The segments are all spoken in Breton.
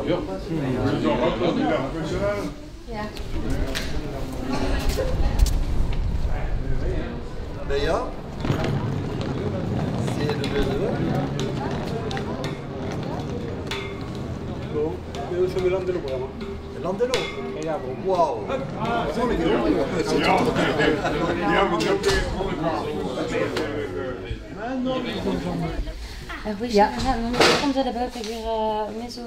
Ya. Beya, c'est le 2. Landelo. Waouh. Ja. Komz da ba peogwir me zo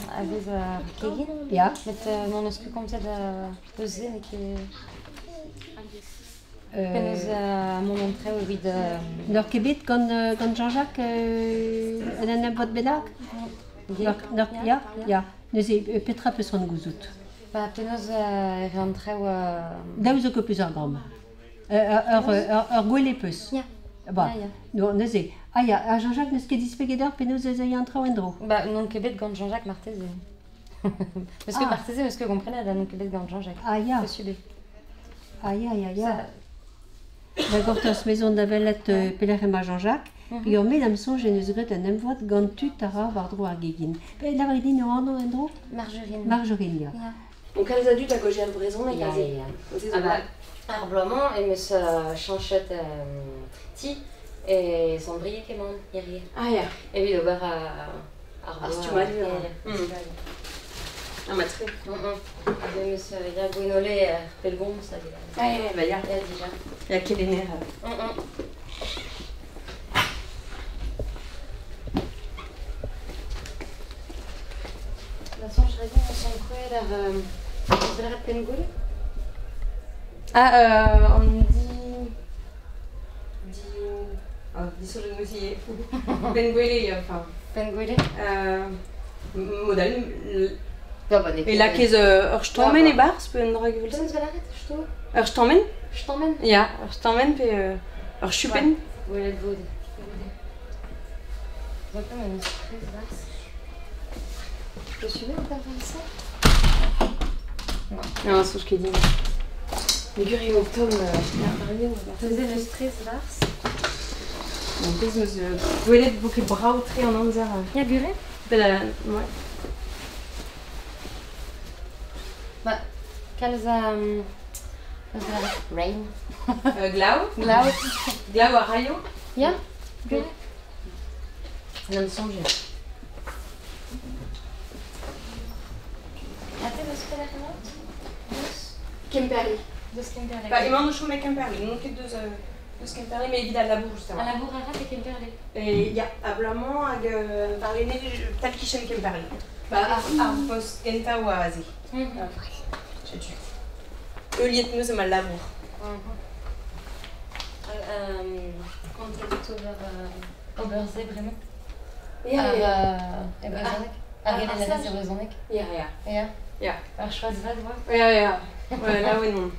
a vez ar kegin. Ya. Met n'on eus ket komzet eus se n'eo ket... Penaos mont an traoù evit... N'oc'h ket bet gant Jean-Jacques un emvod bennak? Ya, ya. Neuze, petra peus c'hoant gouzout? Ba, penaos e re an traoù... Daou zo ket peus ar gambr. Ur gwele peus. Ya. Ba, no, neuze. Ah ya, ha Jean-Jacques n'eus ket displeget deoc'h penaos ez a an traoù en-dro? Ba, n'on ket bet gant Jean-Jacques marteze. Parce que marteze n'eus ket komprenet ha n'on ket bet gant Jean-Jacques. Ah ya. Posubl. Ah ya, ya, ya. Da gortoz me zo da welet pelec'h emañ Jean-Jacques. Peogwir me da'm soñj en eus graet un emvod gant tud a ra war-dro ar gegin. Pe lavarit din ho anv en-dro? Marjorine. Marjorine, ya. Ya. On kalz a dud hag o gêr brezhoneg aze. Ya, ya. Ah ba, ar bloaz-mañ em eus cheñchet ti e Sant-Brieg emaon hirie. Ah ya. Evit ober ar Ar stummadur. Ah, ma-tre. Hag em eus ya Gwenole er pellgomz hag... Ah ya, ba ya. Ya, dija. Ya, kelenner. Da soñj rezon on s'ankouaet ar zelret penngwele? Ah, on dit... Ah, disoñjet aussi. Penngwele, ya, enfin... Penngwele? Modal... E E lakez ur stammenn e-barzh pe un dra evel-se? Penaos lavaret, sto? Ur stammenn? Stammenn? Ya, ur stammenn pe ur chupenn. Gwelet vo goude. Zo ket un stress barzh. Posubl ober ça? Non, soñj ket din. Peogwir eo tomm Neuze le stress barzh? En pezh eus gwelet vo ket brav-tre an amzer. Ya, gure? Pe ouais. Ba, kalz a... rain. Glav. Glav. Glav a raio. Ya, gure. N'am soñje. Ha te deus pelec'h emaout? Deus? Kemperle. Deus Kemperle. Ba, emaon o chom e Kemperle, n'on ket deus, deus Kemperle, met evit al labour, justement. Al labour a ra e Kemperle? E, ya, a-bloaz-mañ hag warlene tal-kichen Kemperle. Ba, ar post gentañ oa aze. Setu. Heuliet 'm eus ma labour. Kont evit ober se bremañ? Ya, ya. E brezhoneg? Ar gelennerez e brezhoneg? Ya, ya. Ya. Ya. Ur choaz vat oa? Ya, ya. Ouais, laouen on.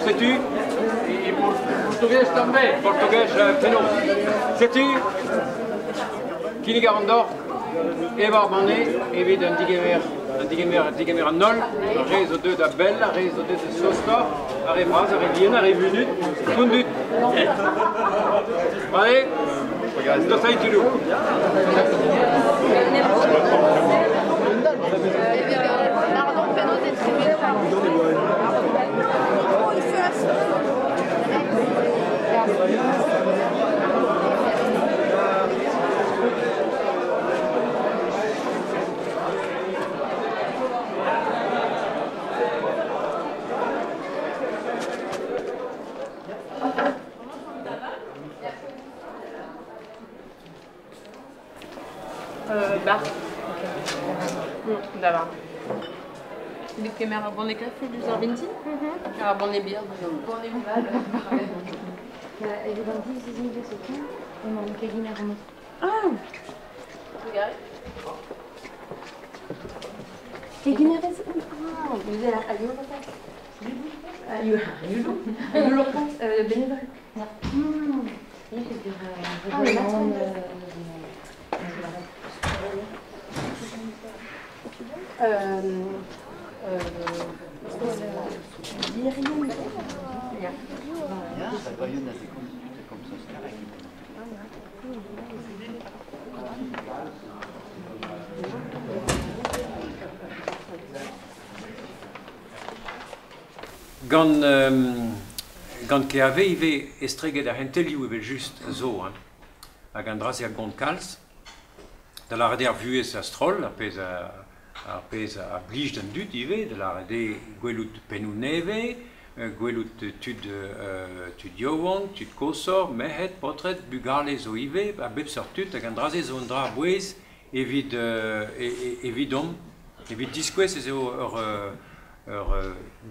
Setu, e português também, português penaos. Setu, kinnig a ran deoc'h evañ banne evit an digemer, an digemer, digemer an holl, ar re zo deuet a-bell, ar re zo deuet eus tostoc'h, ar re vras, ar re vihan, ar re vunut, kondut. Allez, tostait tudoù. Bar. D'abord. Evit kemer ar banne kafe diouzh ar vintin? Ar banne bier diouzh an banne val. Evit an div sizhunvezh o tont, emaon keginer amañ. Ah! Regarde. Keginerez? Ah, neuze a youl A youl. A youl bénévole. Ya. Ya, peogwir Ah, mais emaon, Gant, gant KAV ivez estreget ar c'hentelioù evel-just a zo, hein. Hag an dra-se a gont kalz. Da lâret eo ar vuhez a-stroll, ar pezh a, ar pezh a blij d'an dud ivez, da lâret eo gwelout pennoù nevez, gwelout tud, tud yaouank, tud koshoc'h, merc'hed, paotred, bugale zo ivez, a bep seurt tud, hag an dra-se zo un dra a-bouez evit, evidomp, evit diskouez ez eo ur, ur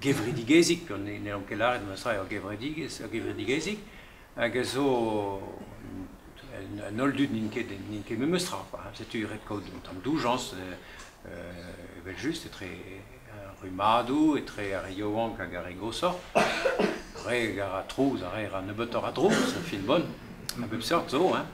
gevredigezhig, n'hellomp ket lâret memestra ur gevredigezh, ur gevredigezhig, hag a zo an holl dud n'int ket, n'int ket memestra, quoi. Setu ret kaout un tamm doujañs, evel-just, etre rummadoù, etre ar re yaouank hag ar re goshoc'h. Re a ra trouz, ar re a ra nebeutoc'h a drouz, fin bon, a bep seurt zo, hein.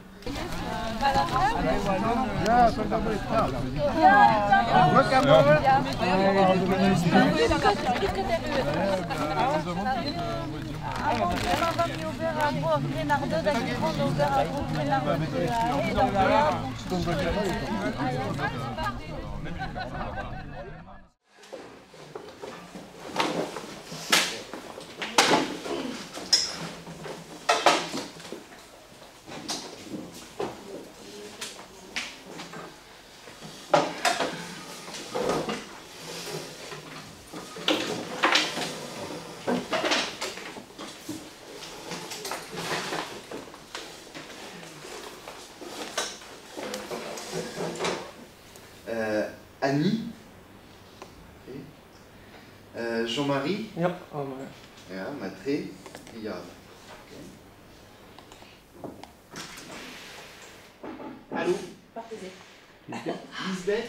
Annie. Jean-Marie. Ja, Ja, Matré, Ja. Allô? Lisbeth?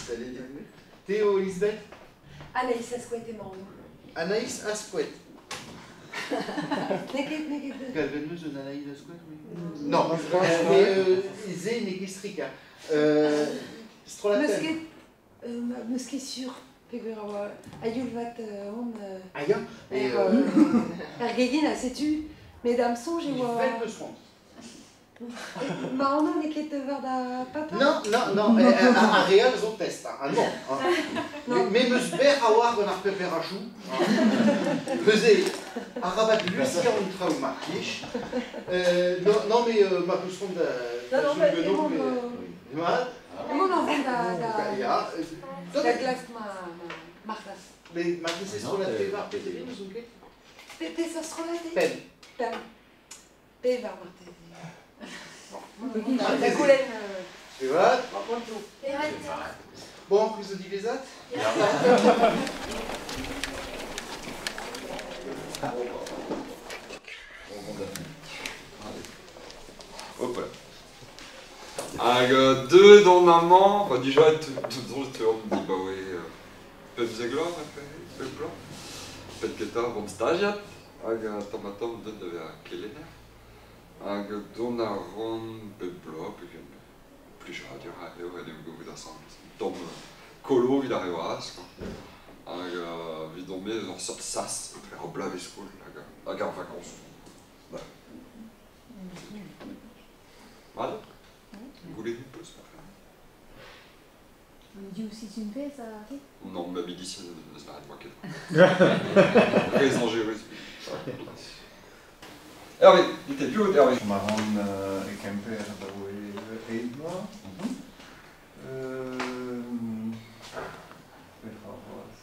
Salut. Théo, Lisbeth? Anaïs Asquette et Morneau. Anaïs Asquette. Neket, neket. Galveneuse Anaïs Asquette, oui. Non, mais ze negestrika. Strolaten. Meus ket sur, peogwir a oa a-youl-vat on... Ah ya? Er gegin a setu, met am soñj e oa... Vel peus c'hoant. Ma anv n'eo ket war da papa? Non, non, non, ar re all zo test, ah non. Me meus berr a oar gant ar peper a chou. Neuze, arabat luziañ an traoù mar plij. Non, mais ma peus c'hoant da... Non, non, mais... Mat? Emaon an vont da... Da glask ma c'hlas. Mais ma c'hlas strollad pevar pe devin, n'ouzon ket? Peseurt strollad eo? Pemp. Pemp. Pevar marteze. Da goulenn... Pevar. Bon, c'hwi zo diwezhat? Hop là. Hag deux d'an amañ, enfin, dija te on dit bah ouais, pemzek vloaz, pemp bloaz, pet ketañ vont stagiat, hag tamm-ha-tamm deut da vezañ kelenner, hag dont a ran pep bloaz, peogwir plijadur a eo en em gavout asambles, tamm kolo evit ar re vras, quoi. Hag evidon-me ur seurt sas etre ar bloavezh-skol hag ar vakañsoù. Mat? Goulennoù peus, ma frère? Div sizhun pezh, a rit? Non, ma medicine ne s'arrête pas ket. Très dangereuse. Hervé, il était plus haut, Hervé. Ma ran e Kemper abaoe eil bloaz. Petra c'hoazh?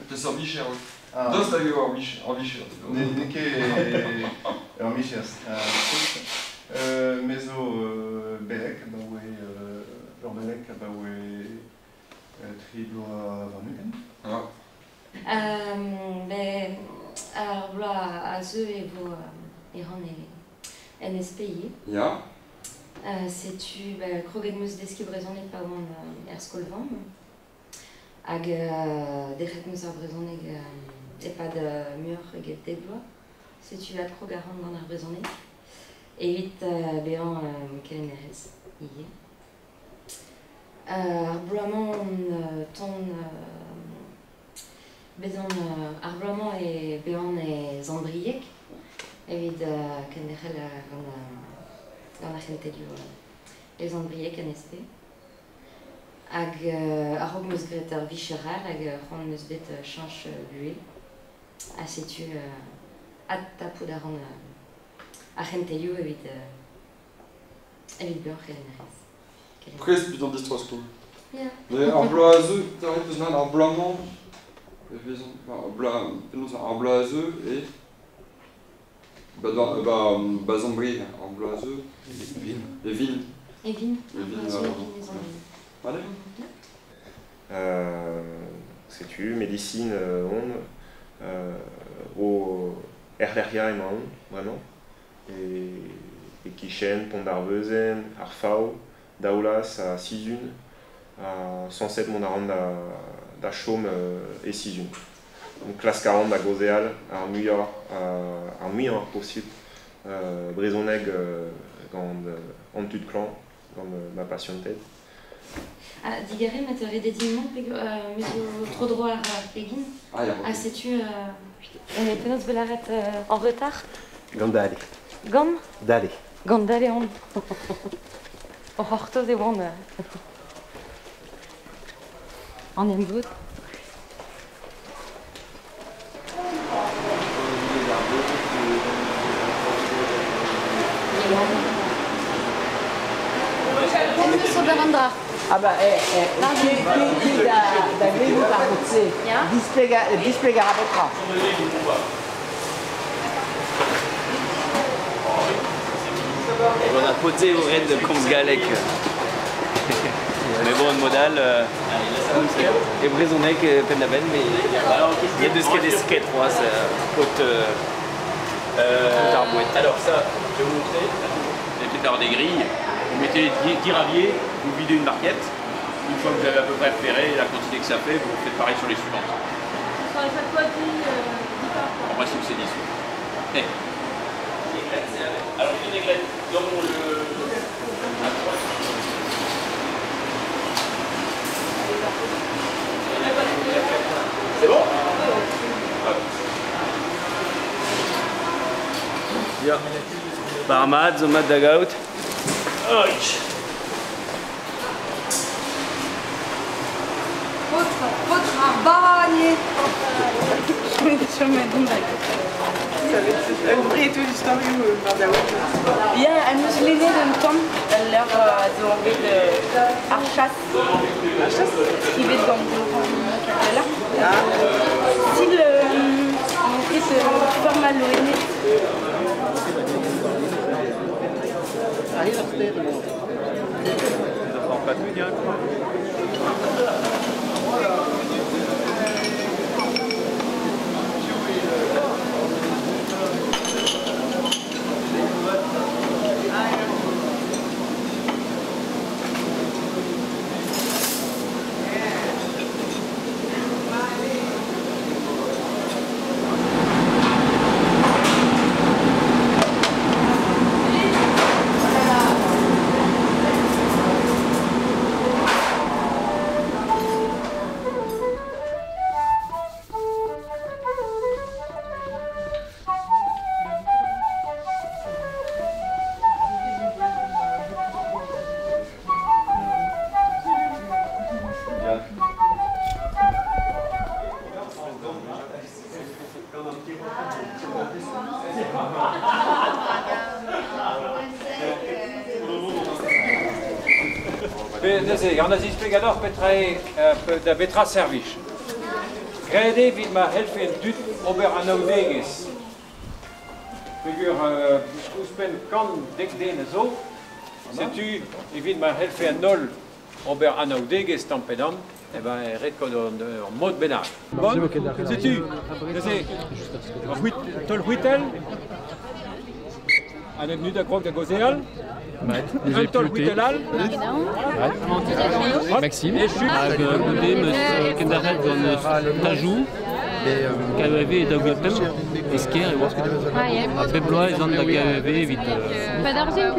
Peseurt micher, oui. Dost hag eo ar micher. N'eo ket ur micher. Me zo beleg abaoe ur beleg abaoe tri bloaz warn-ugent. Ben, ar bloaz a zeu e vo e ran en SPI. Ya. Setu, ben, kroget 'm eus deskiñ brezhoneg pa oan er skol-vamm. Hag dec'het 'm eus ar brezhoneg e-pad muioc'h eget dek vloaz. Setu adkrog a ran gant ar brezhoneg. Evit bezañ kelennerez ivez. Ar bloaz-mañ ton bezan ar bloaz-mañ e bean e Zandriek evit kenderc'hel gant ar c'hentelioù e Zandriek en SP. Hag a-raok 'm eus graet ur vicher all hag c'hoant 'm eus bet cheñch buhez. Ha setu adtapout a ran ar c'hentelioù evit bezañ kelennerez. Prest evit an distro-skol. Ya. Mais ar bloaz a zeu, t'arrives peus ar bloaz-mañ, ar bloaz a zeu e... Ba Zambri, ar bloaz a zeu... E vin. E vin. E vin. Allez. Setu, medicine on, o erlec'hiañ emaon, bremañ, e kichen, Pont-ar-Veuzenn, ar Faou, Daoulaz ha Sizun, ha sañset mont a ran da chom e Sizun. Donc klask a ran da gaozeal ar muiañ posupl brezhoneg gant an tud klañv, gant ma pasianted. Ah, digarez, met ret eo din mont me zo tro-dro ar pegin. Ah, setu... On est penaos bet lâret en retard? Gant dale. Gant? Dale. Gant dale on. O c'hortoz e oan. An emvod. Ah bah, ket da glevout ar mod-se, displegañ a petra. On a poté au raid de komz galek. Mais bon, modal, e brezhoneg penn-da-benn, mais il y a deux sked 3, c'est pot ar bouet. Alors ça, je vais vous montrer. Vous allez peut-être avoir des grilles. Vous mettez 10 raviers, vous videz une barquette. Une fois que vous avez à peu près repéré la quantité que ça fait, vous faites pareil sur les suivantes. À chaque fois 10 parts. En principe, c'est 10. Hey. Alors, vinaigrette dans le... C'est bon? Hop. Ya. Par mat, zo mat da gaout. Paotr ar bagné. Ya, an eus lennet un tamm al lec'h zo bet ar chas. Ar chas skrivet gant Laurent Capella. Sil an ket formal loened. Neuze, an a zisplegador petra eo da betra servij. Graet eo evit ma c'hellfe an dud ober anaoudegezh. Peogwir ouzhpenn 110 den a zo, setu evit ma c'hellfe an holl ober anaoudegezh tamm pe damm, e ben e ret kaout ur mod bennak. Bon, setu, neuze, taol c'hwitell, an nud a krog da gaozeal. Un taol c'hwitell all. Maxime. Hag goude meus kenderc'het gant Tajou. KEV e daou pemp, e sker e oa. A bep bloaz ez an da KEV evit... Pas d'ar zun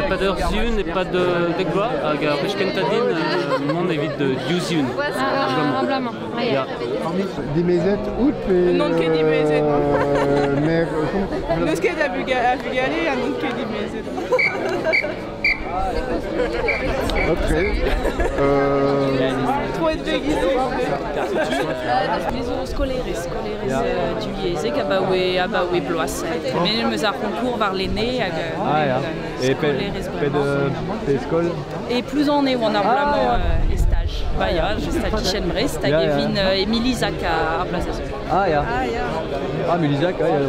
Pas d'ur zun e pas de dek bloaz, hag ar wech kentañ din mont evit div zun. Ah, blamant. Ya. Dimezet out pe... Non ket dimezet. Mer... N'eus ket a bugale ha non ket dimezet. Ok. Troet begizet. Me zo skolerez, skolerez du yezhek abaoe bloaz. Tremenet 'm eus ar concours war lene hag skolerez bremañ. Pe skol? E Plouzane eo an ar bloaz-mañ e staj. Ba ya, just a kichen Brest hag evin Emilizak ar bloaz a zeu. Ah ya. Ah, Emilizak, ah ya.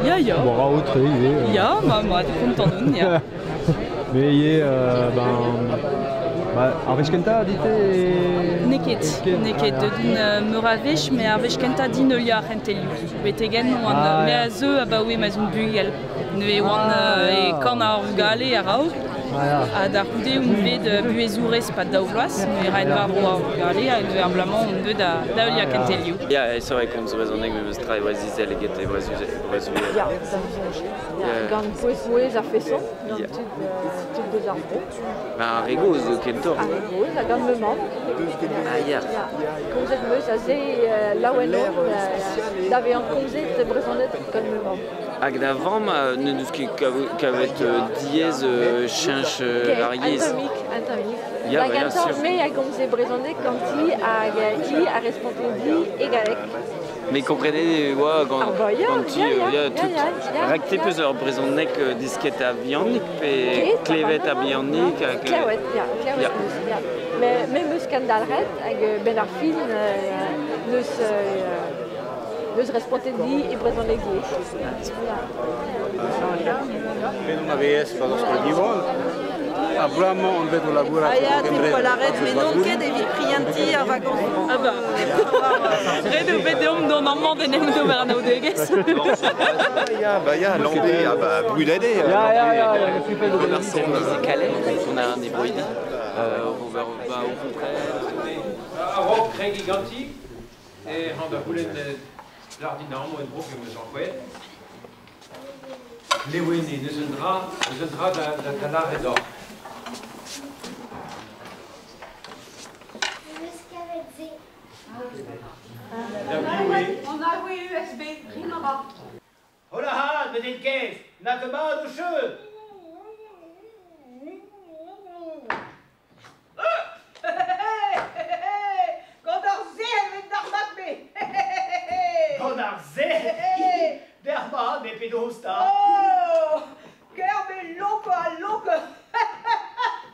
Ya, ya. Bon, ra autre ivez. Ya, ma, ma, kontant on, ya. Mais ivez, ben... Ba, ar wech kentañ dit e... N'eo ket, n'eo ket. Deut on meur a wech, met ar wech kentañ din heuliañ ar c'hentelioù. Betek-henn oan me a zeu abaoe ma'z on bugel. Neuze oan e korn ar vugale a-raok. Ha da c'houde on bet buhezourez 'pad daou vloaz. Neuze raet war-dro ar vugale ha neuze ar bloaz-mañ on deuet da heuliañ kentelioù. Ya, aesoc'h e komz brezhoneg memes tra e Breizh-Izel eget e Breizh-Uhel. Ya, d'am soñj. Ya, gant pouez-mouezh a feson, gant tud deus ar vro. Ba, ar re gozh zo kentoc'h. Ar re gozh, ha gant ma mamm. Ah ya. Ya, komzet 'm eus aze laouen on da vezañ komzet brezhoneg gant ma mamm. Hag da vamm n'en deus ket kavet diaes cheñch ar yezh. Un tammig, un tammig. Ya, Da ba, ya, gentañ, sûr. me a gomze brezhoneg ganti hag hi a responte di e galleg. Mais komprenet e oa gant, Ah bah ya, ganti ya, ya, ya, ya, tout. ya, ya, Rak te ya. peus ur brezhoneg disket a vihanik pe Ket, klevet a ah, non, non, vihanik non. hag Klevet, ya, klevet ya. 'meus, ya. Me 'meus kendalc'het hag benn ar fin neus respontet di e brezhoneg ivez. Ya. Bet on a VS war ar skol Diwan. Ar bloaz-mañ on bet o labourat Ah ya, e te Kembre. poa lâret, mais n'on ket evit prientiñ ar vakañsoù. Ah bah, ret eo bet deomp dont amañ d'en em d'ober anaoudegezh. Ya, ba ya, Landé, ah bah brudet eo. Ya, ya, ya, ya. Miz Calais, on a un ebroidi. Ober ba au contraire. A-raok kregiñ ganti, e ran da c'houlenn lardin amañ en-dro pe 'm eus ankouaet. Lewene, n'eus un dra, n'eus un dra da lâret deoc'h. Da biv eo? On a voe USB, rim a ra. Hola ha, me den kaezh, na ket mat ho cheu. Gant ar sell evit d'ar mat-me. Gant ar sell? D'ar mat, me penaos 'ta? Oh, ker me loko ha loko.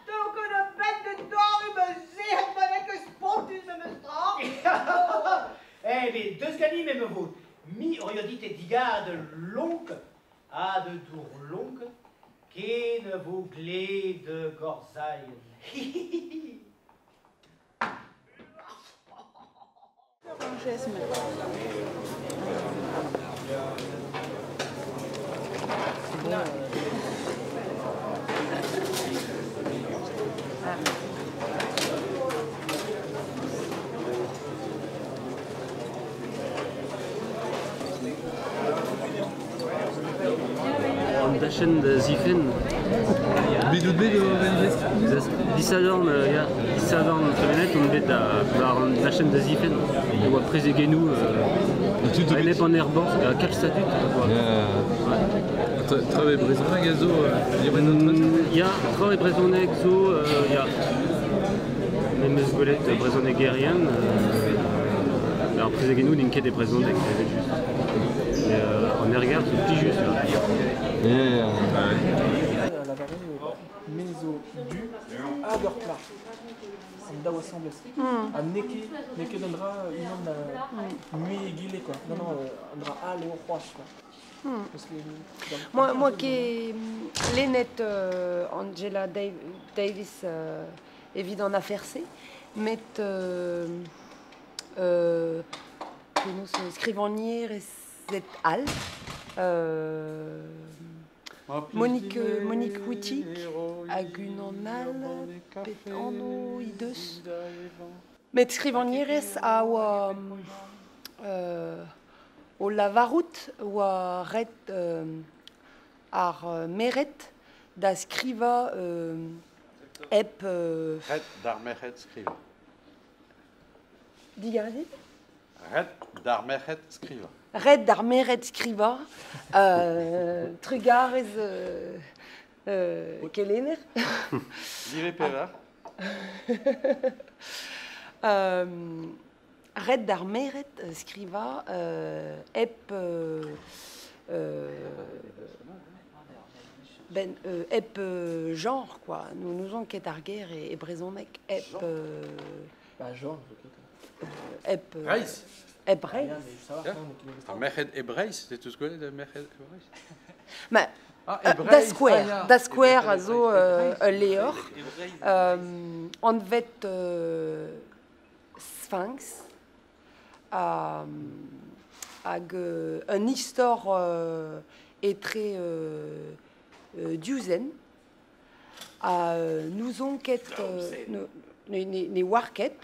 Teo ket a benn de dormi ma sell pa vez ket spontus memes tra. Eh, mais deus ganin me me vo. Mi oriodite digar de lonk ha de dour lonk ken vo gle de gorzailhen. An dachenn da zifenn. Bet out bet o manifest? Disadorn, ya, disadorn tremenet on bet da war an dachenn da zifenn. E oa prezegennoù enep an aerborzh, kalz a dud. Traoù e brezhoneg a zo Ya, traoù e brezhoneg zo, ya. Me 'm eus gwelet brezhonegerien. Ar prezegennoù n'int ket e brezhoneg, evel-just. Mais an aergelc'h zo plijus. Ya, ya. Lavaret me zo du hag ur plac'h. An daou asambles. Ha n'eo ket un dra unan mui egile quoi. Non, non, un dra all eo c'hoazh quoi. Parce que Moi qui lennet Angela Davis evit an afer-se, met penaos skrivagnerezed all, Monique Wittig hag unan all pet anv he deus. Met skrivagnerez a oa O lavarout oa ret ar merc'hed da skrivañ hep... Ret d'ar merc'hed skrivañ. Digarezit? Ret d'ar merc'hed skrivañ. Ret d'ar merc'hed skrivañ. Trugarez kelenner. Live pevar. Ret d'ar merc'hed skrivañ hep ben hep genre quoi. Nous n'ouzon ket ar ger e brezhoneg hep Bah genre, hep Breizh. Hep Breizh. Ar merc'hed e Breizh, c'est tout ce que merc'hed e Breizh. Ma Ah, e da Breizh, skouer, ah, ya. da skouer E a zo Breizh, ul levr E Breizh. anvet Sphinx hag un istor etre div zen ha n'ouzon ket ne oar ket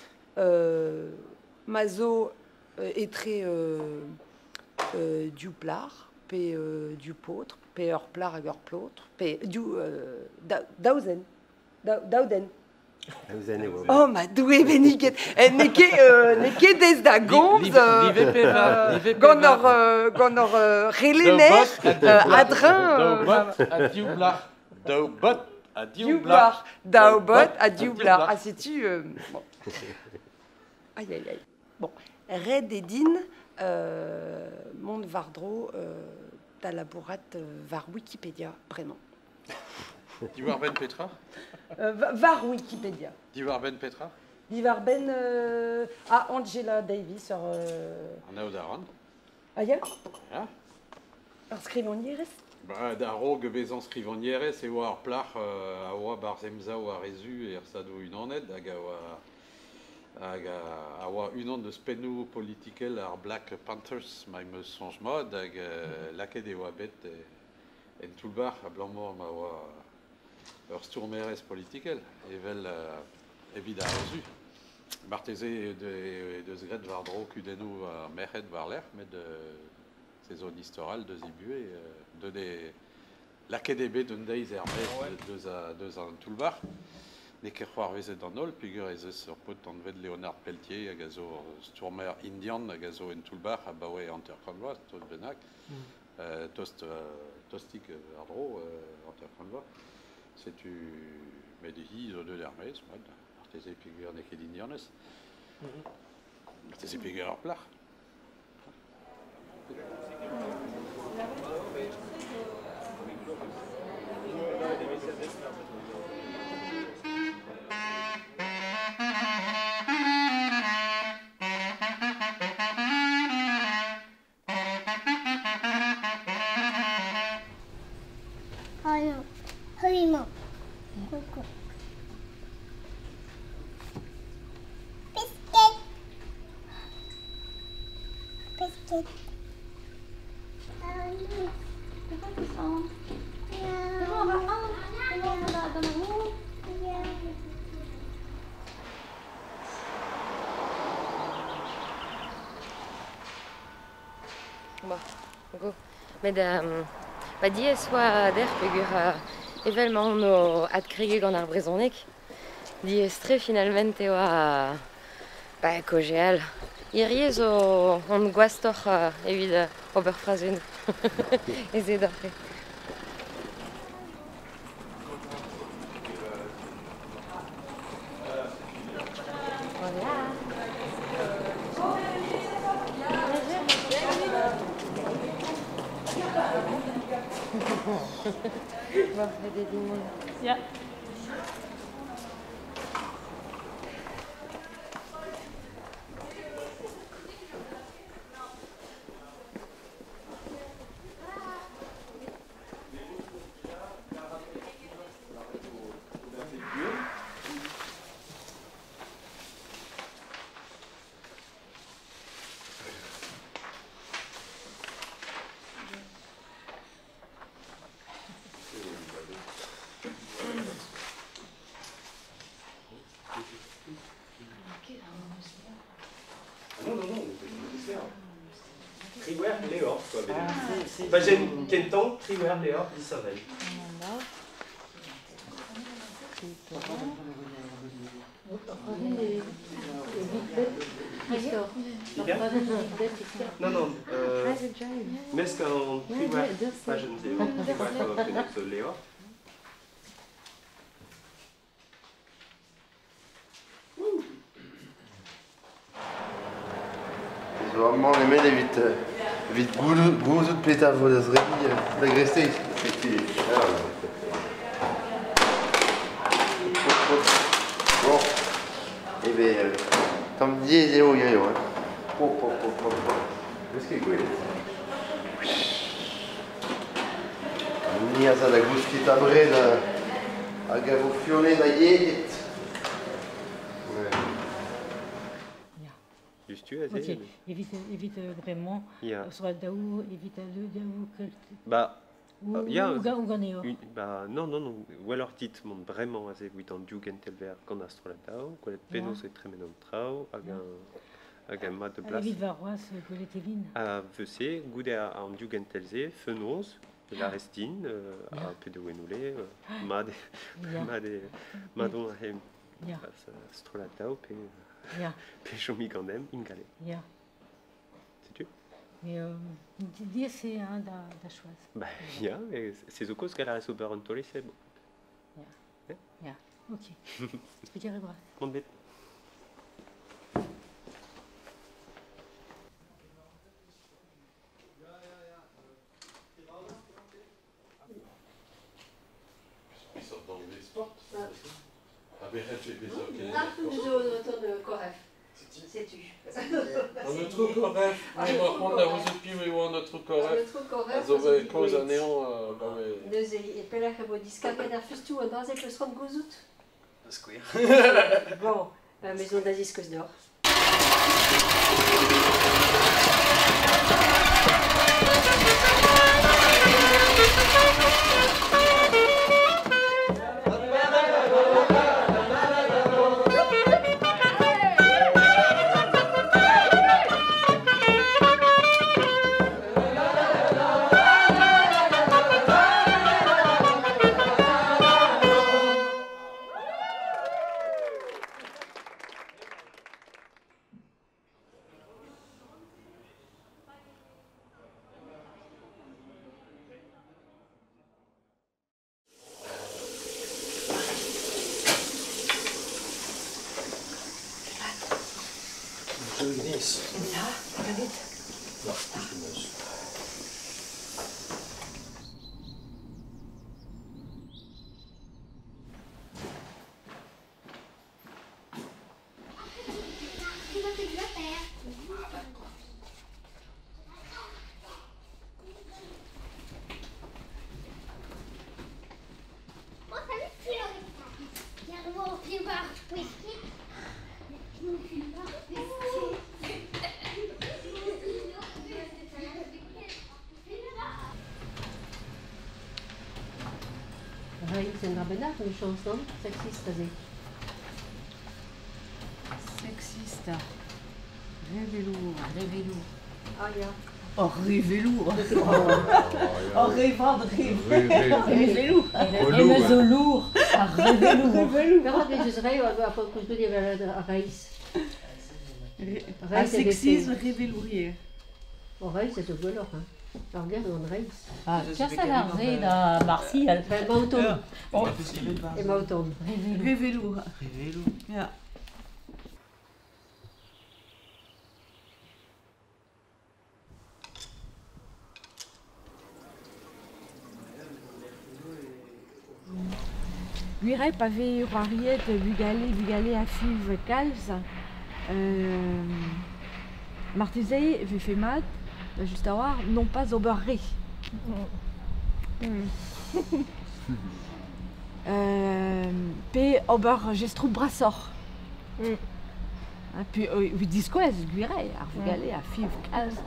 ma zo etre div plac'h pe div paotr pe ur plac'h hag ur paotr pe div daou zen daou den. Oh ma Doue benniget! N'eo ket n'eo ket aes da gomz gant hor gant hor c'helenner a-dreñv. Daou bot ha div blac'h. Daou bot ha div blac'h. Daou bot ha div blac'h. Ha setu... bon. Aïe, aïe, aïe. Bon, ret eo din mont war-dro da labourat war Wikipedia bremañ. Diwar-benn petra? War Wikipedia. Diwar-benn petra? Diwar-benn ah, Angela Davis. Ur, Anaout a ran. Ah ya? Ya. Ur skrivagnerez? Ba, da-raok bezañ skrivagnerez e oa ur plac'h a oa barzh Emsav ar Re-Zu er Stadoù-Unanet hag a oa hag a oa unan eus pennoù politikel ar Black Panthers ma em eus soñj mat hag lakaet e oa bet en toull-bac'h abalamour ma oa ur stourmerez politikel evel evit ar Re-Zu. Marteze he deus graet war-dro kudennoù ar merc'hed war-lerc'h met se zo un istor all deus he buhez. Deuet eo lakaet eo bet un deiz er-maez deus an toull-bac'h. N'eo ket c'hoarvezet an holl peogwir ez eus ur paotr anvet Leonard Peltier hag a zo ur stourmer indian hag a zo en toull-bac'h abaoe 50 vloaz, tost bennak. Tost, tostik war-dro 50 vloaz. Setu met hi zo deuet er-maez, mat, marteze peogwir n'eo ket indianez. Marteze peogwir ur plac'h. Go. Met ba diaes oa dec'h peogwir evel ma on o adkregiñ gant ar brezhoneg, diaes-tre finalment e oa ba kaozeal. Hirie zo on gwastoc'h evit ober frazennoù. Ez eo doc'h eo. Ya. Triwer Leor, quoi. Pajenn kentañ, Triwer Leor, disheñvel. Non, non, mesk an triwer pajenn se eo, triwer Leor. Zo amañ nemet evit evit gouzout petra vo da zebriñ da greisteiz. Bon, eh ben, tamm diaes eo hiziv hein. Peus ket gwelet. Ni a za da gousket abred hag a vo furnet da yec'hed. Ok, evit, evit bremañ, Ya. soit daou, evit daou, Ba, Ou, ya, ou, ou ganeoc'h. Ba, non, non, non, gwelloc'h dit mont bremañ aze evit an div gentel ver gant ar strollad daou, gwelet penaos e tremen an traoù hag un, hag un mat de plas. Evit warc'hoazh gwelet evin. A vese, goude an div gentel-se, fenoz, la restin, a pe de wenoule, mat mat mat on he strollad daou pe pe chomi ganem ingale. Ya. Setu? Mais diaes eo hein, da, da choaz. Ba, ya, se zo kaoz gall a rez ober an taol se. Ya. Ya, ok. Trugarez bras. Mont bet. An aotrou Koref, me 'oa c'hoant da gouzout piv e oa an aotrou Koref. A zo bet kaoz anezhañ gant e... Neuze, e pelec'h e vo diskarget ar fustoù an dra-se peus c'hoant gouzout? Da skouer. Bon, me zo da ziskouez deoc'h. Ja, ganit. Ja, kustumez. Reizh un dra bennak, emichañs, non? Sexiste aze. Sexiste. Revelour. Revelour. Ah ya. Oh, revelour. Oh, revard, revelour. Revelour. Lourd. Ar revelour. Revelour. Perak ez eus re a koulskoude evel ar reizh. Ar sexisme revelourier. O reizh a zo gwelloc'h, hein. Ar ger gant reizh. Ah, kas a ar da Martial. Emañ o tont. Emañ o tont. Revelour. Revelour. Ya. Gwir pa vez c'hoariet bugale, bugale a fiv kalz, marteze e vefe mat, just a-walc'h, non pas ober re. Pe ober jestroù brasoc'h. Ha puis evit diskouez, gwir eo, ar vugale a fiv kalz.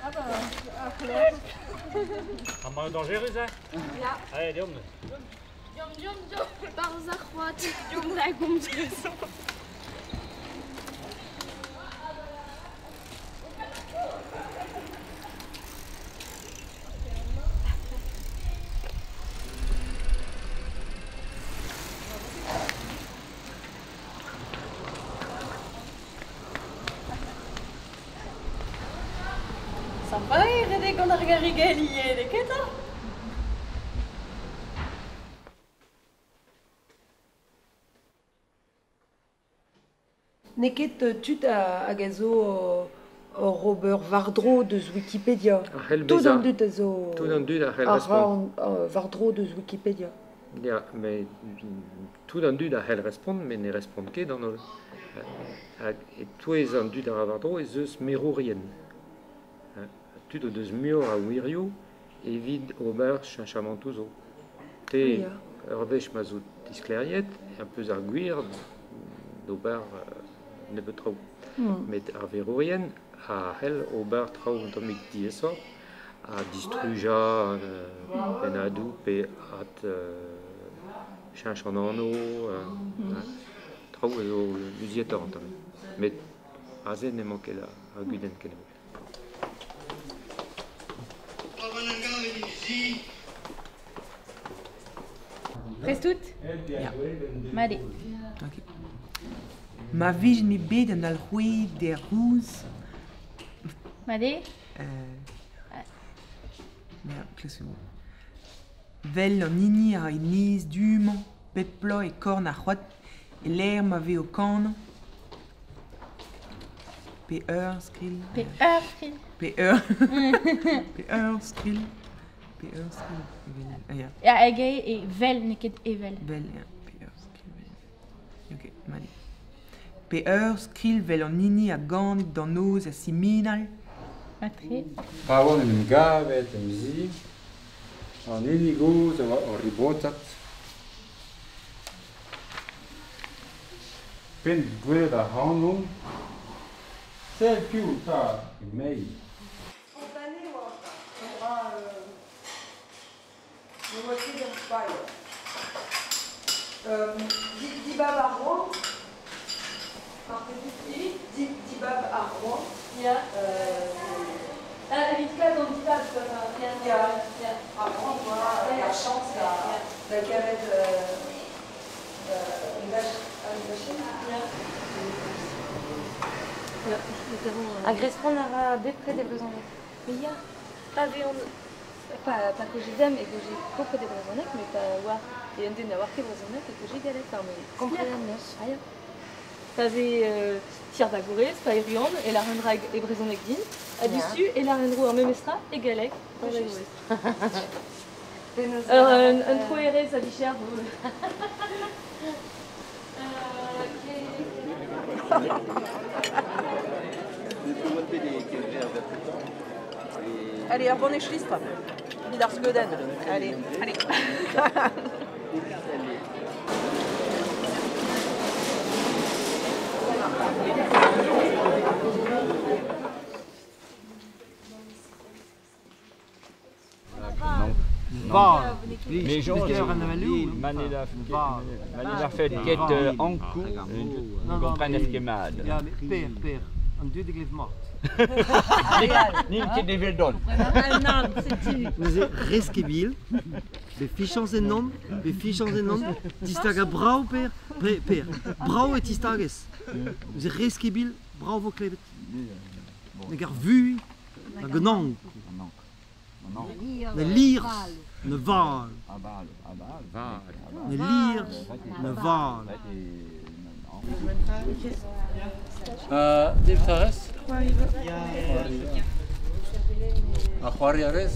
Ah bah, ar Amañ dañjerus, hein? Ya. Allez, deomp. Deomp, deomp, deomp. Barzh ar c'hoad. Deomp da gomz. Ar redek gant ar garigell ivez, n'eo ket 'ta? N'eo ket tud hag a zo oc'h ober war-dro deus Wikipedia. Tout an dud a zo Tout an dud a c'hell respont. War-dro deus Wikipedia. Ya, met tout an dud a c'hell respont, met ne respont ket an holl. Hag e-touez an dud a ra war-dro ez eus merourien. Tud o deus muioc'h a wirioù evit ober cheñchamantoù zo. Te, ur wech ma 'z out disklêriet, ez peus ar gwir d'ober nebeut traoù. Met ar verourien a c'hell ober traoù un tammig diaesoc'h ha distrujañ pennadoù pe ad cheñch an anv, traoù a zo luzietoc'h un tammig. Met aze n'emañ ket ar gudenn kennebeut. Prest out? Ya. Mat eo. Ok. Ma vije-me bet an alc'hwez er rouz. Mat eo? Ya, klask Vel an hini a ra e nez du-mañ, bep bloaz e korn ar c'hoad, e-lec'h ma vez o kanañ. Pe ur skrilh. Pe ur skrilh. Pe ur. Pe ur skrilh. Pe ur skrilh. Evel, ya. Ya, hag eo e vel, n'eo ket evel. Vel, ya. Pe ur skrilh vel. Ok, mat eo. Pe ur skrilh 'vel an hini a ganit d'an noz a siminal. Matre. Pa oan en em gavet em zi, an hini gozh a oa o ribotat. P'en deus gwelet ac'hanon, sell piv 'ta, emezhi. Spontané oa un dra ne oa ket ur paeañ. Dibab ar roan, marteze dibab ar roan. Ya. Evit kaout an dibab, quoi. Ya, ya. Ya. Ar roan, oa ar chañs da gavet un dachenn. Ya. Hag respont a ra bepred e brezhoneg. Ya, pa vezont pa kaoze e kaoze bepred e brezhoneg, met pa oar e un den na oar ket brezhoneg e kaoze galleg. Enfin, mais Kompren an neus. Ah ya. Pa vez tir-vagourez, pa erruan, e lâr un dra e brezhoneg din, ha diouzhtu e lâr en-dro ar memestra e galleg d'ar vagourez. Un troerez a vicher vo. Allez, ur banne chlistr evit ar skeudenn. Allez, allez. Mais ma ne la fet ket ankou, ne komprenez ket mat. Ya, met per, per, an dud e glev mat. N'int ket eveldon. Nann, setu. Neuze reskebil, bet fichañs ennon, bet fichañs ennon, distagañ brav per, per, brav e tistagez. Neuze reskebil, brav vo klevet. Nag ar vuhez, nag an anv. Ne lirzh, ne val. Ne lirzh, ne val. Devet a rez? Ha c'hoari a rez?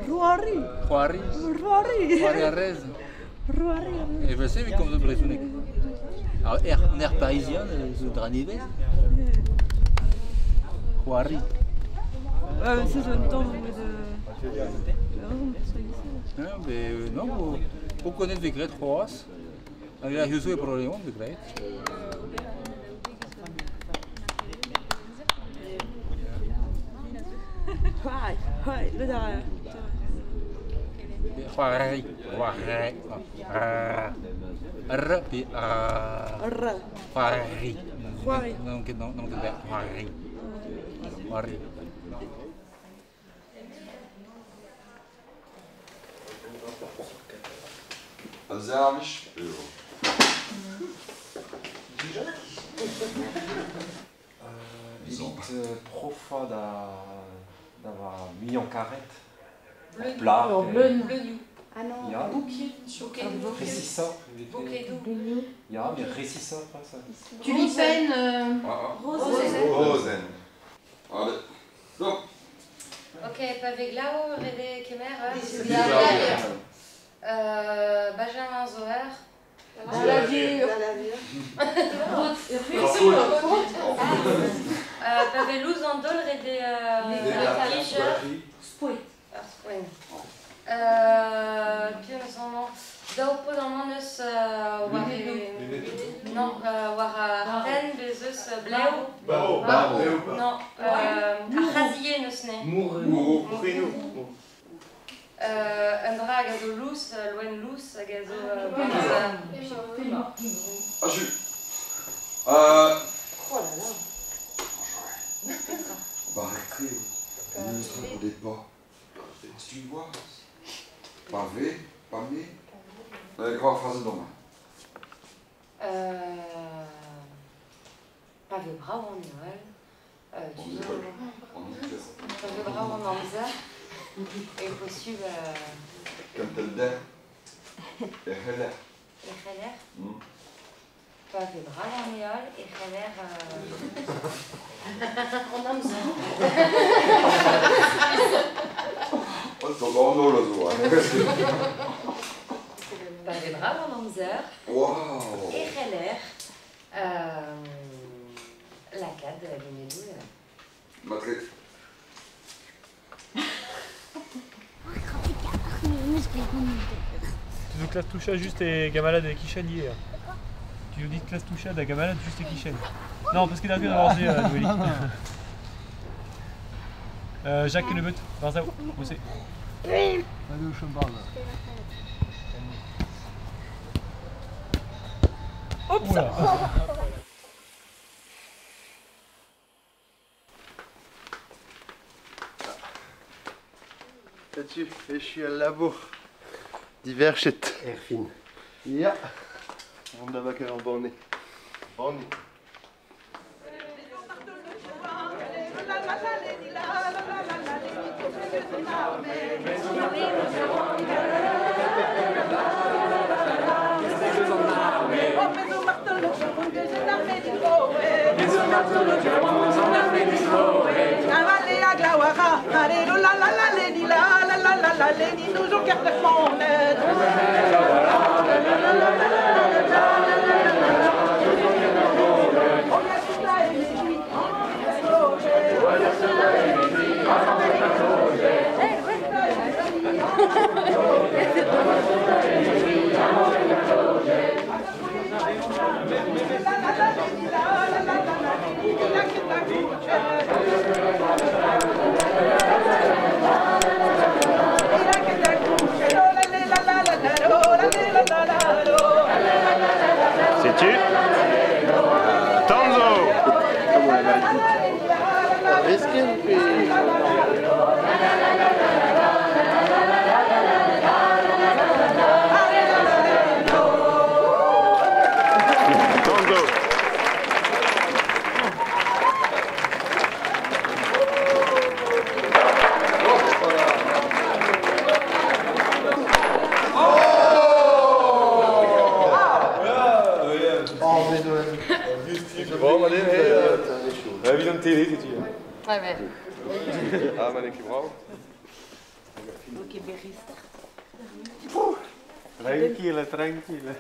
C'hoari. C'hoari. C'hoari. C'hoari a rez? C'hoari a rez. Evel-se evit komz brezhoneg. An aer parizian zo dra nevez. C'hoari. C'est un temps de... Mais non, o connaît vez graet c'hoazh. Hag ar zo e Bro-Leon vez graet. Ouais, ouais, le derrière. C'hoari, c'hoari, R, pe R. R. C'hoari. C'hoari. Non, non, non, c'hoari. C'hoari. Servij Evit profañ da Da va muiañ karet. Ur plac'h. Ur bleun. Ah non, Ya. bouquet. Resisoc'h. Bokedoù. Ya, met resisoc'h c'hoazh. Tulipen. Rozenn. Rozenn. Allez, go. Ok, pa vez glav, ret eo kemer Benjamin Zoer. Lavier. Pa vez louz an daol, ret eo Spoue. Ur spouen. Piv eus amañ? Daou paotr amañ neus war Non, war ar penn bez eus blev. Barreau. Non, ar c'hazier neus ne. Mourreau. Un dra hag a zo lous, loen lous hag a zo... Achu. Oh là là. Bah arrêtez, ne se répondez pas. Tu vois? Pas V, pas M. Grand phrase d'homme. Pa vez brav an heol. Pa vez brav an amzer. E posubl... Kentel der. E c'heller. E c'heller. Pa vez brav an heol, e c'heller... An amzer. Oh, an holl a zo. Pa vez brav an amzer. Wow. E c'heller lakaat lunedoù. Matre. Tu veux classe toucha juste et gamalade et Kishen hier. Tu nous dis classe toucha da gamalade juste et Kishen. Non, parce qu'il a vu d'avancer, Noélie. Jacques Nebeut, Barzao, bossez. Allez au chambard. Oups. Là-dessus, je suis al labour. Diverchet. Erfin. Ya. On da vak ar banne. Banne. Sais-tu? Tanzo! Tanzo! Bon, allez, la vidéo de télé, c'est tu. Ouais, ouais. Ah, Manek, bravo. Ok, berrister. Tranquille, tranquille.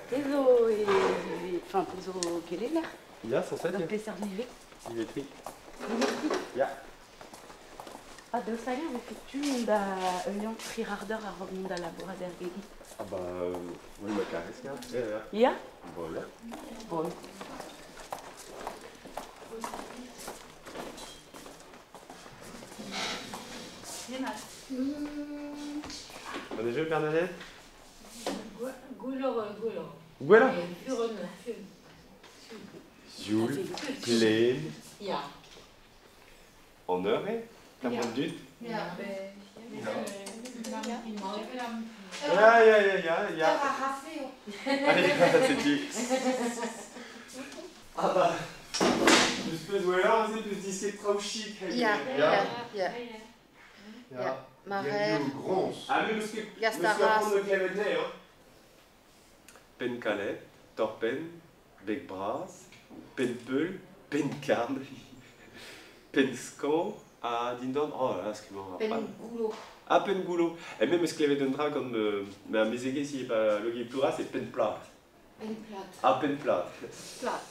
Tezo, enfin, tezo kelenner. Ya, sans ça, ya. Peseurt live. Live tri. Ya. Ah, deus hag eo tu mont da euiañ tri ardeur ar mont da labourat er gegin. Ah bah, oui, ma caresse, ya. Ya? Bon, ya. Bon. Bon jeu, Bernadette? Gwelloc'h, gwelloch. Gwelloc'h? Furon, Sioul, plen. Ya. En eur eo? Tamm dud? Ya. Ya, ya, ya, ya, ya. Allez, c'est dit. Ah bah, eus pezh gwelloc'h Ar peus disket traoù chik. Ya, ya, ya. Ya, Marer. Ah, mais parce que Gastaras. klevet ne, hein. Penn kalet, torpenn, beg bras, penn peul, penn karn, penn skañv, ha dindan... Oh là, skrivañ Penn goulo. Ah, penn goulo. E me meus klevet un dra gant ma mezegez hi pa logi ploura, c'est penn plat. Penn plat. Ah, penn plat. Plat.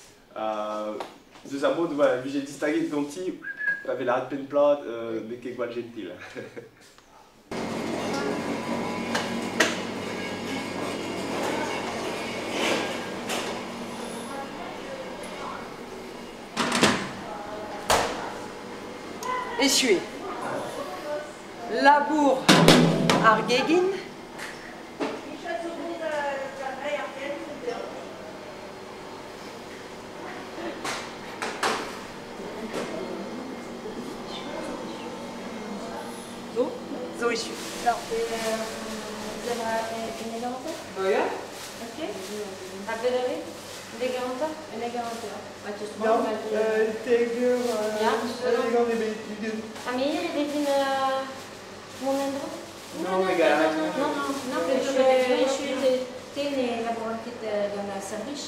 Deus ar mod, voilà, vije distaget ganti, pa vez lâret penn plat, n'eo ket gwall gentil. Essuyer. Labour ar gegin. Zo? Zo essuyer. Ok. A bedere? Dek hanter? Non, teger, Ya. gant ebet, ugent. Ha me e vezin mon endro? Non, mais gant Non, non, non, mais te ne laboran ket gant ar servij.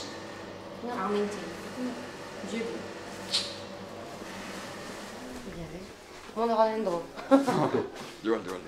Ar mintin. Dieu. Mont a ran endro. Diwall, diwall.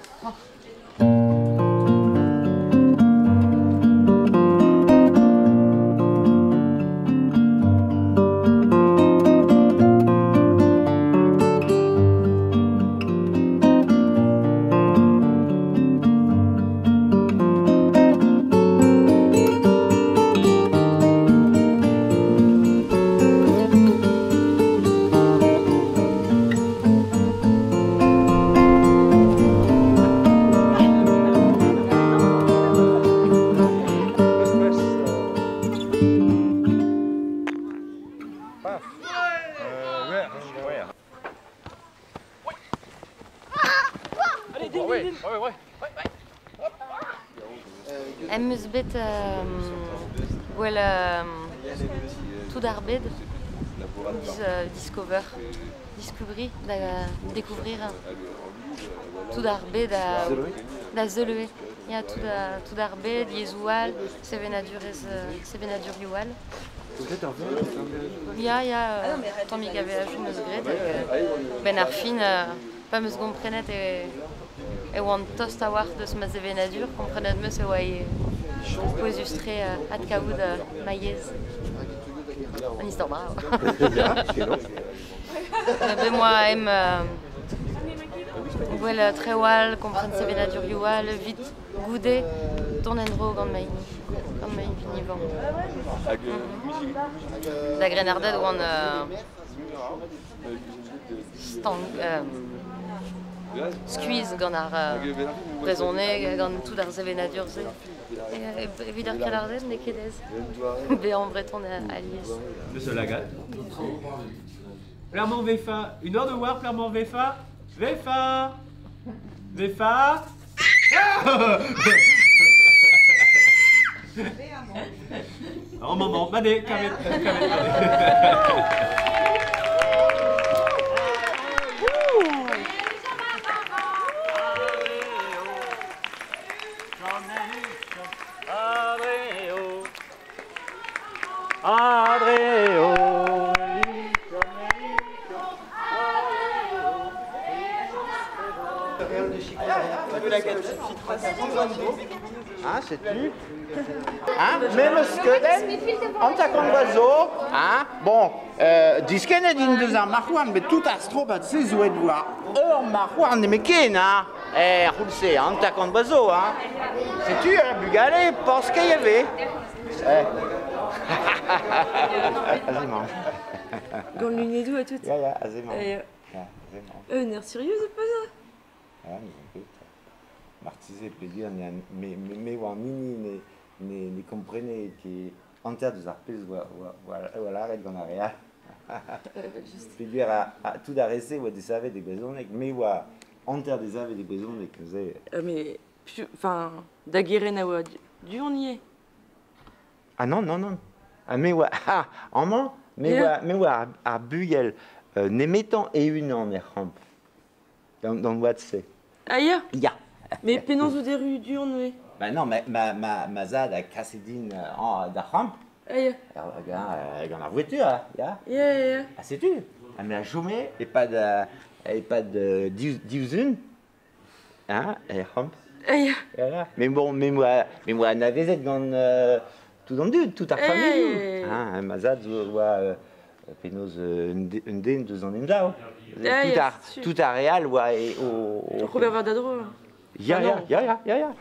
Em eus bet gwell tout ar bed discover, discovery, da découvrir tout ar bed da zeulue. Ya tout ar bed, yezhoù all, sevenadurezh, sevenadurioù all. Ya, ya, tammig a veajoù meus graet hag ben ar fin pa meus komprenet e oan tost a-walc'h deus ma sevenadur, komprenet meus e oa e pouezus-tre adkavout ma yezh. An istor brav. Be moa em gwell traoù all, kompren sevenadurioù all, vit goude ton endro gant ma hini, gant ma hini vamm. Da grennarded oan stank... skuizh gant ar brezhoneg, gant tout ar sevenadur-se. Evit ar krennarded n'eo ket aes. Bezañ breton alies. Deus ul lagad. Plermont Vefa. Une heure de war, Plermont Vefa. Vefa. Vefa. En moment, Mané, kavet, kavet, Mané. Adreo. Hein, sais-tu? Hein, même skeudenn, an ta kant zo, hein, bon, diskennet int deus ar marc'houarn, met tout ar strobad se zo et war ur marc'houarn nemet ken, hein, er c'houlz-se, an ta kant zo, hein. Sais-tu, hein, bugale, pense qu'il y avait. Eh. Vas-y, mange. Gant lunedou à tout. Ya, ya, vas-y, mange. Ya, vas-y, mange. Un air sérieux, c'est pas ça? Ah, mais écoute, martizé, pedir, me oa nini ne komprene ket hanter deus ar pezh oa lâret gant ar re all. Peogwir a tout ar re-se oa desavet e brezhoneg, me oa hanter desavet e brezhoneg, neuze. Mais, enfin, da geren a oa du on y est. Ah non, non, non. Ah, me oa, ah, amañ, me oa ar bugel Nemetañ e-unan er c'hamp. D'an oad-se. Ah ya? Ya. Mais penaos out erru du-hont neuze? Bah non, ma zad a kaset din d'ar c'hamp. Ah ya. Gant ar voiture, ya. Ya, ya, ya. Ha setu, ha me a chome e-pad div zun, hein, er c'hamp. Ah ya. Voilà. Mais bon, me 'moa anavezet gant tout an dud, tout ar familhoù. Hein, ma zad zo oa penaos un den deus an emsav. Tout ar re all oa o... Robert Verdadro. Ya, ya, ya, ya, ya.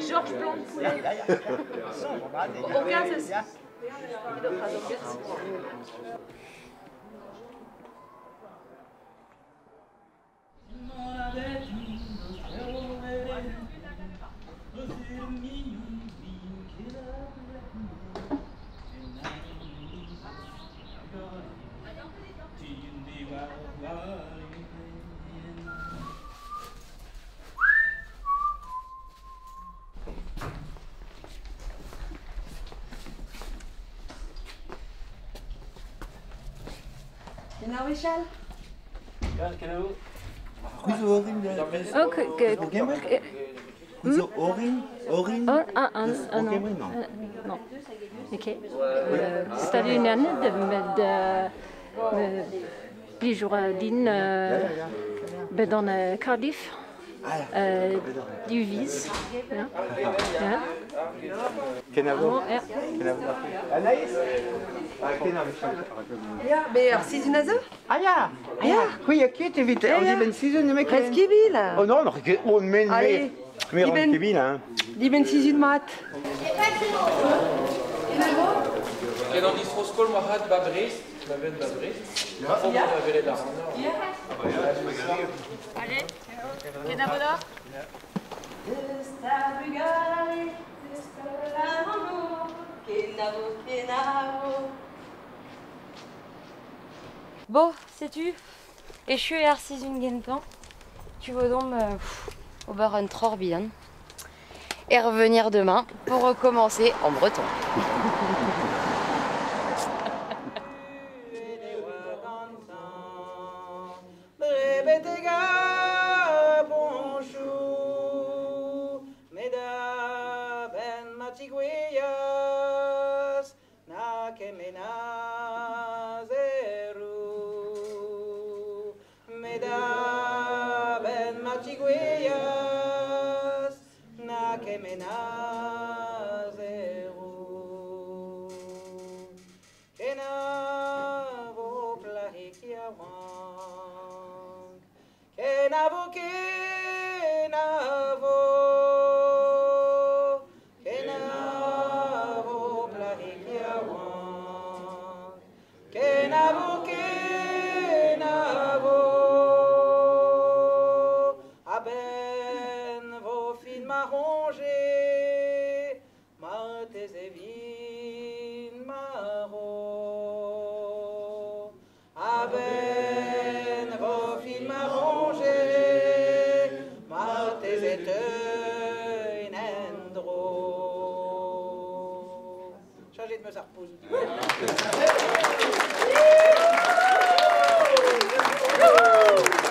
Georges Blanc de Poulet. Zo orin orin Ah, eus ah, Bro non. Kembre, non. Non. Ok. Stadunaned, met plijour din bet an Cardiff. Du viz. Ja. Ja. Kenavo. Oh, ja. Kenavo. Anaïs. Ah, kenavo. Ya, mais ar sizhun a zo? Ah ya. Ah ya. C'hwi a ket evit Ya, an ya. dibenn sizhun ne ket. Rez kebil. Oh non, non, on men Allez. me ran Dibenn- kebil hein. Dibenn sizhun mat. Ken an distro-skol ma hat ba Brest, ma ven ba Brest. Ya. Ya. Ma velet ar an Ya. Allez, kenavo da. Deus ta bugale, deus ta anv, kenavo, kenavo. Bon, sais-tu, echu eo ar sizhun gentañ. Tu vo dom ober un tror bihan. Et revenir demain pour recommencer en breton. Brebetega bonjour, meda ben matigouias, na kemena zeru. Meda ben matigouias, na kemena zeru. Kenavo plahik yaouank, Kenavo, kenavo, kenavo plahik yaouank, kenavo, kenavo, a-benn vo fin ma ronge, marteze vin maro. A-benn vo fin ma ronge, marteze teuin en-dro. Changer de meus ar poz. Wouhou!